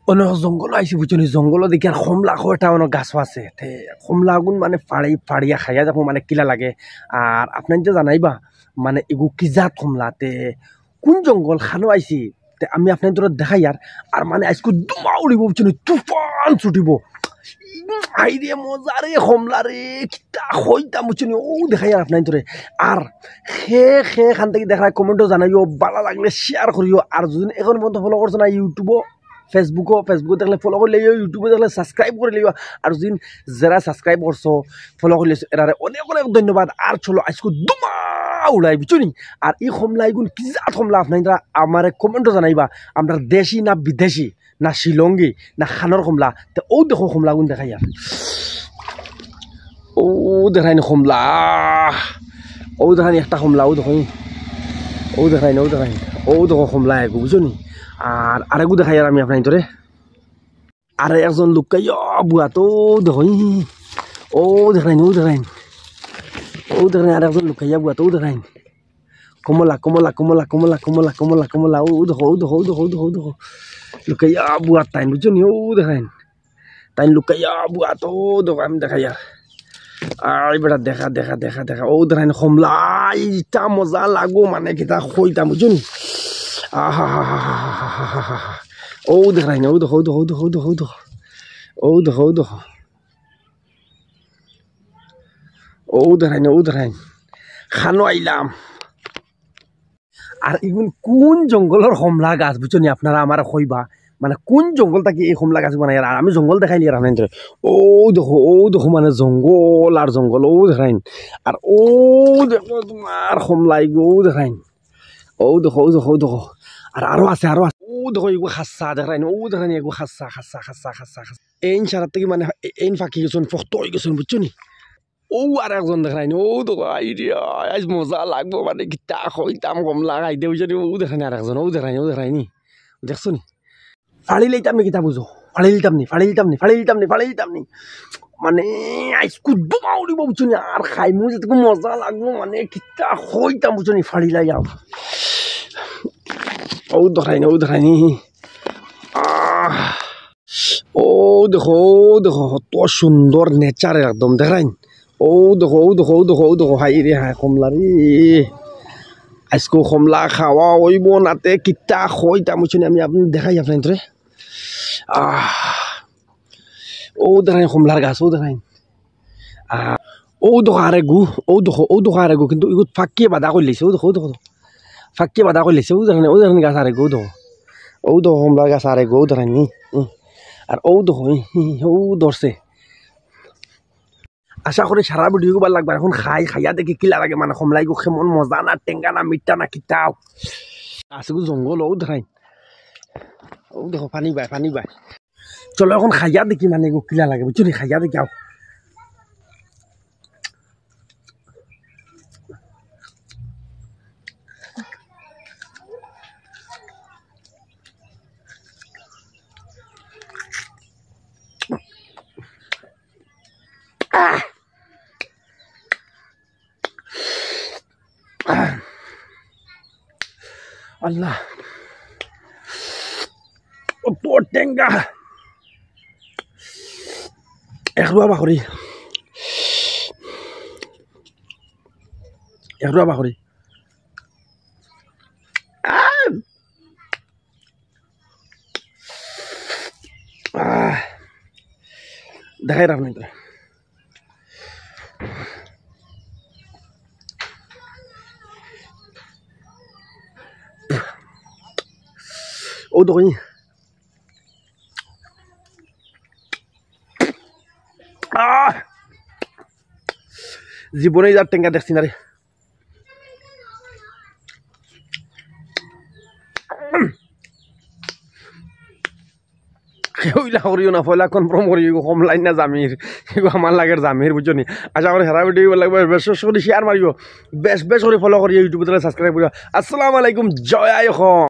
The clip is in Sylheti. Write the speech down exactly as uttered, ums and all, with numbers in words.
অনো জঙ্গলো আইছি বুঝছো নি, জঙ্গলো দেখি আর কমলা কয়টা অনো গাছো আছে। তে কমলাগুন মানে ফাড়ি-, ফাড়িয়া খাইয়া দেখমু মানে কিলা লাগে। আর আপনাইনতে জানাইবা মানে ইগু কি জাত কমলা, তে কুন জঙ্গল খানো আইছি, তে আমি আপনাইনতরে দেখাইয়ার। আর মানে আইজকু ধুমা উড়িবো বুঝছো নি, তুফান ছুটিবো। আইরে মজা রে কমলা রে, কিতা কইতাম বুঝছো নি, অউ দেখাইয়ার আপনাইনতরে। আর কে কে খান থাকি দেখরায় comment-ও জানাইও, ভালা লাগলে share করিও। আর যদি অখন পর্যন্ত follow করছো না YouTube-ও, Facebook-ও, Facebook-ও দেখলে follow করিলিও, YouTube-ও দেখলে subscribe করিলিও। আর যদি যেরা subscribe করছো, follow করিলিছো, এরারে অনেক অনেক ধন্যবাদ। আর চলো আইজকু ধুমা উড়াই বুঝছো নি। আর ই কমলা ইগুন কি জাত কমলা আপনাইনতরা আমারে comment-ও জানাইবা, আমরার দেশি না বিদেশি, না শিলঙ্গি, না খানোর কমলা। তে অউ দেখো কমলাগুন দেখাইয়ার। অউ দেখরায়নি কমলা, অউ দেখরায়নি একটা কমলা, অউ দেখো, অউ দেখরায়নি, অউ দেখরায়নি, অউ দেখো কমলা এগু বুঝছো নি। আর আরেগু দেখাইয়ার আমি আপনাইনতরে। আর একজন লুকাইয়া বুয়াত, অউ দেখো, অউ দেখরায়নি, অউ দেখরায়নি, অউ দেখরায়নি, আর একজন লুকাইয়া বুয়াত, অউ দেখরায়নি। কমলা, কমলা, কমলা, কমলা, কমলা, কমলা, কমলা। অউ দেখো, অউ দেখো, অউ দেখো, অউ দেখো, অউ দেখো। লুকাইয়া বুয়াত তাইন, বুঝছো নি? অউ দেখরায়নি। তাইন লুকাইয়া বুয়াত, অউ দেখো, আমি দেখাইয়ার। আই বেটা, দেখা, দেখা, দেখা, দেখা। অউ দেখরায়নি কমলা, ইতা মজা লাগবো, মানে কিতা কইতাম, বুঝছো নি? আহা হা হা। অউ দেখরায়নি, অউ দেখো, অউ দেখো, অউ দেখো, অউ দেখো, অউ দেখো। অউ দেখো, অউ দেখো। অউ দেখরায়নি, অউ দেখরায়নি। খানো আইলাম। আর ইগুন কুন জঙ্গলর কমলা গাছ, বুঝছো নি? আপনারা আমারে কইবা, মানে, কুন জঙ্গল থাকি ই কমলা গাছ বানাইয়ার? আর আমি জঙ্গল দেখাইলিয়ার আপনাইনতরে। অউ দেখো, অউ দেখো, মানে, জঙ্গল আর জঙ্গল, অউ দেখরায়নি। আর অউ দেখো, তুমার কমলা ইগু, অউ দেখরায়নি। অউ দেখো, অউ দেখো, অউ দেখো। আর আরো আছে, আরো আছে। অউ দেখো, ইগু খাসা দেখরায়নি, অউ দেখরায়নি, ইগু খাসা, খাসা, খাসা, খাসা, খাসা। এইন সারাত থাকি, মানে, এ-, এইন ফাকি গেছইন, ফক্ত অই গেছইন, বুঝছো নি? অউ আর একজন দেখরায়নি, অউ দেখো, আইরে, আইজ মজা লাগবো, মানে, কিতা কইতাম, কমলা খাইতে, বুঝছো নি? অউ দেখরায়নি আর একজন, অউ দেখরায়নি, অউ দেখরায়নি, দেখছো নি? ফাড়িলাইতাম নি, কিতা বুঝো? ফাড়িলাইতাম নি, ফাড়িলাইতাম নি, ফাড়িলাইতাম নি, ফাড়িলাইতাম নি। মানে, আইজকু ধুমা উড়িবো, বুঝছো নি? আর খাইমু যেটুকু মজা লাগবো, মানে, কিতা কইতাম, বুঝছো নি? ফাড়িলাইয়ার। অউ দেখরায়নি, অউ দেখরায়নি। আহ। অউ দেখো, অউ দেখো, কত সুন্দর nature একদম, দেখরায়নি? অউ দেখো, অউ দেখো, অউ দেখো, অউ দেখো, হায়রে হায়, কমলা রে। আইজকু কমলা খাওয়া অইবো না তে কিতা কইতাম, বুঝছো নি? আমি আপনারে দেখাই আপনাইনতরে। আহ, অউ দেখরায়নি কমলার গাছ, অউ দেখরায়নি। আহ, অউ দেখো আরেগু, অউ দেখো, অউ দেখো আরেগু, কিন্তু ইগুত ফাকিয়ে বাধা করিলাইছে, অউ দেখো, অউ দেখো, অউ দেখো। ফাকিয়ে বাধা করিলাইছে, অউ দেখরায়নি, অউ দেখরায়নি গাছ আরেগু, অউ দেখো। অউ দেখো কমলার গাছ আরেগু, অউ দেখরায়নি। হুম। আর অউ দেখো, হুম, হুম, অউ ধরছে। আশা করি সারা video গু ভালা লাগবো। অখন খাই, খাইয়া দেখি কিলা লাগে, মানে, কমলা ইগু কেমন মজা না, টেঙ্গা না, মিঠা না, কিতা। আছে গো জঙ্গল, অউ দেখরায়নি। অউ দেখো, পানি বায়, পানি বায়। চলো, অখন খাইয়া দেখি, মানে, ইগু কিলা লাগে, বুঝছো নি? খাইয়া দেখি, আও। আল্লাহ, অত টেঙ্গা। এক রুয়া বাকরি, এক রুয়া বাকরি। আহ! আহ! দেখাই রাখবেন তো। অউ দেখো, আহ! জীবনে ইজার টেঙ্গা দেখছি না রে। কেউ ইলা করিও না, পয়লা confirm করিও, ইগু কমলা নি না জামির, ইগু আমার লাগের জামির, বুঝছো নি? আশা করি সারা video ভালা লাগবো, বেশ বেশ করি share মারিও, বেশ বেশ করি follow করিও, YouTube channel subscribe করিও। আসসালামু আলাইকুম, জয় আই অসম।